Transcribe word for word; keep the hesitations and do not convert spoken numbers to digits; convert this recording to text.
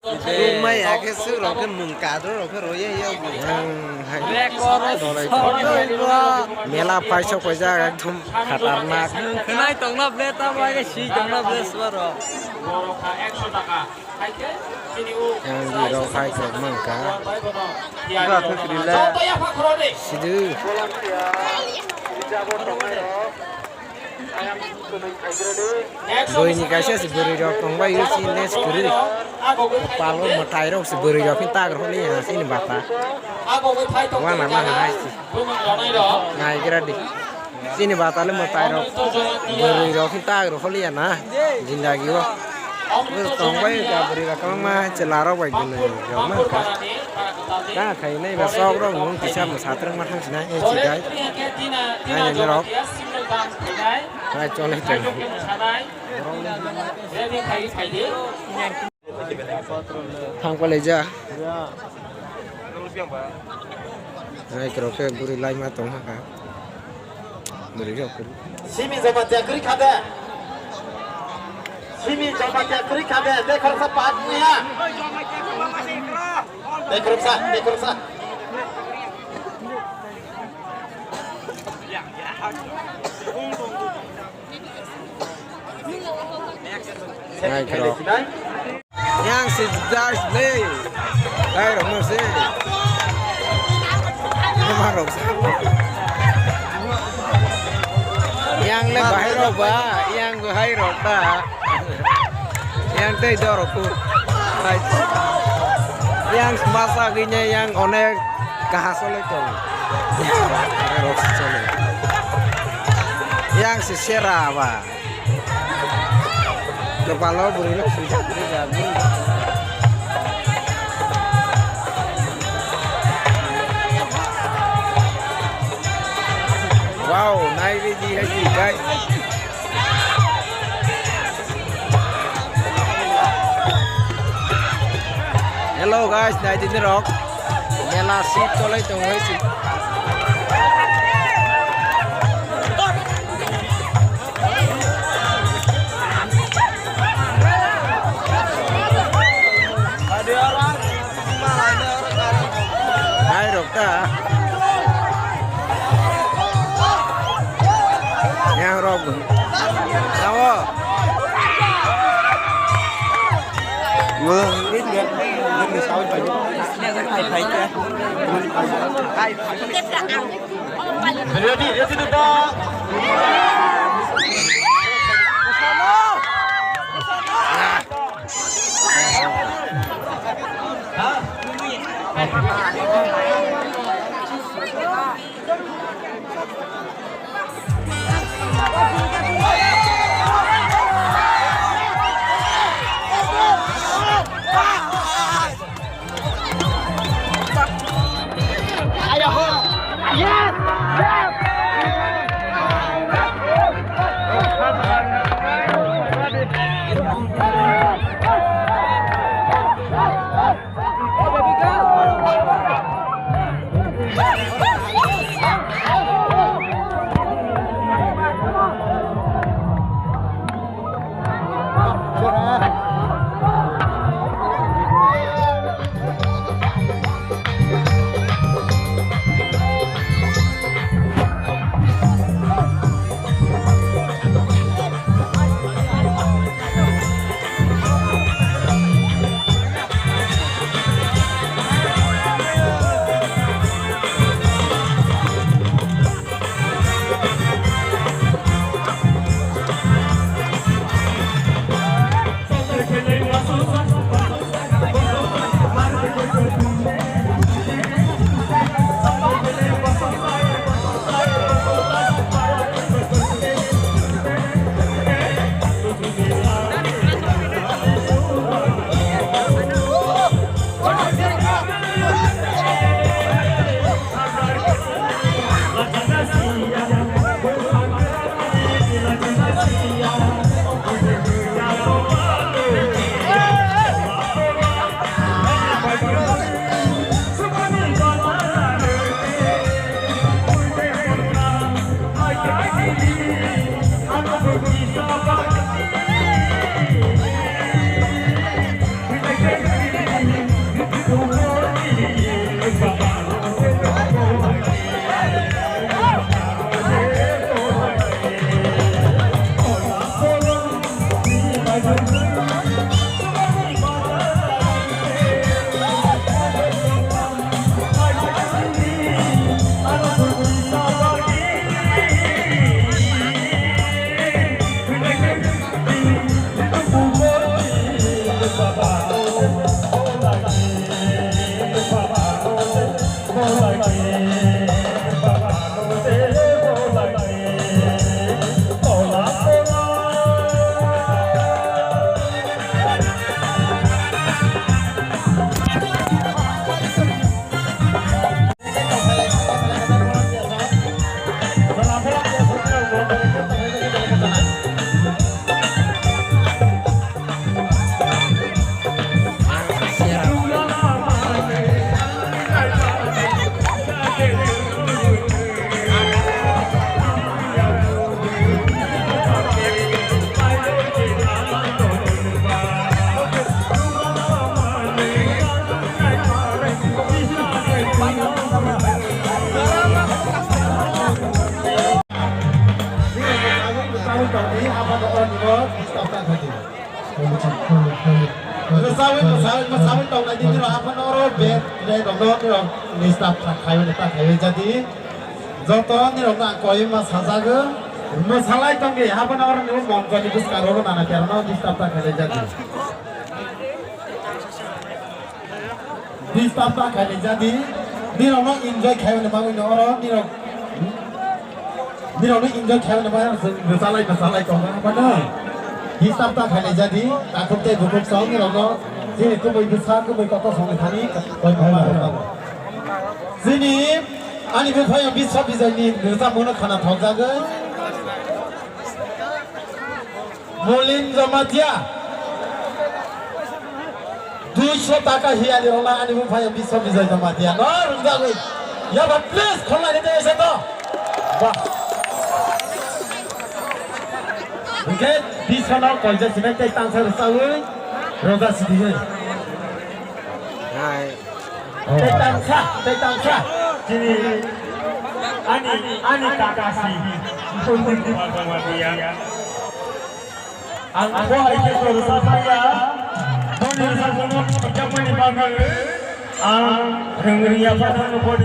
Rukmai ya khe swk rok khe nwng kadro rok khe roya ya. Ang hai. Mela phai sok paijak ekdom khatarnak. Khwnai tongna ble ta bai khe si tongna ble swaro. Yang di rok hai khe mangka. Sidu. Buini kaisa se bwrwi rok tongbai o chini next kwrwi. Palo mwtai rok se bwrwi rok phin tak rok le ya chini bata. Wana ma hai se. Nai gra di. Chini bata le mwtai rok. Bwrwi rok phin tak rok le ya na. Jindagi o. Tongbai o bwrwi rok kwbangma chwla rok bai gwnwi rok ma kha. Ta khai nai ba sok rok nwng kisa mwsa twrwng ma thang sinai e chigai. Nai nai rok. Nai chole chole. Thang palai ja. Nai krok khe bwrwi lai ma tong ha kha. Bwrwi rok. Simi jamatia kwrwi kha de. Simi jamatia kwrwi kha de. Tei khoroksa pass wngya. Tei khoroksa, tei khoroksa. Nai khoro. Yang si guys le. Dai rok no se. Yang le bahai rok ba, yang bahai rok ta. Yang tei dorok ku. Hai. Yang masa gini yang onek kahasole tong. Rok sole. Yang si sera ba. Kepala buri rok sujak buri jagun. Wow, nai ready hai guys. Hello guys, nai dini rok. Mela si tolai tong hai si. Hai rok ta. Yang rok. Tawo. Ready, ready to go. Sawi, sawi, sawi tongnai di nirok haphano oro bed, bed rok no nirok disturb kha-, khaiwi ta khaiwi jadi. Joto nirok no ang koi ma sajago. Mwsalai tongdi haphano oro nirok moncho ni bwskang oro nana kera no disturb ta khailai jadi. Disturb ta khailai jadi. Nirok no enjoy khaiwi bagwi no oro nirok Nirokno enjoy khaimani bagwi ang chwng rwchalai, rwchalai tongo, mano. Hisab ta khailai jadi, takhuk tei bukhuk song nirokno chini kubui bwsa, kubui kotor songni thani koi koi ma rwchapbo. Chini ani buphaio Biswa Bijoyni rwchapmungno khana thokjagwi. Molin Jamatia. Duiso taka hiya ni rwna ani buphaio Biswa Bijoy Jamatia. No, rwngjagwi. Yaba, please, khonlai ni tei se to. Bah. Hwnkhe Biswa no koija sinai tei tangsa rwchagwi roja sidigwi. Hai. Tei tangsa, tei tangsa. Chini ani, ani kaka si. Pundit Kumar Jamatia. Ang bo hai khe to rwchapmaya, boni rwchapmungno khakjakmani bagwi ang rwng rwngya phatarno boni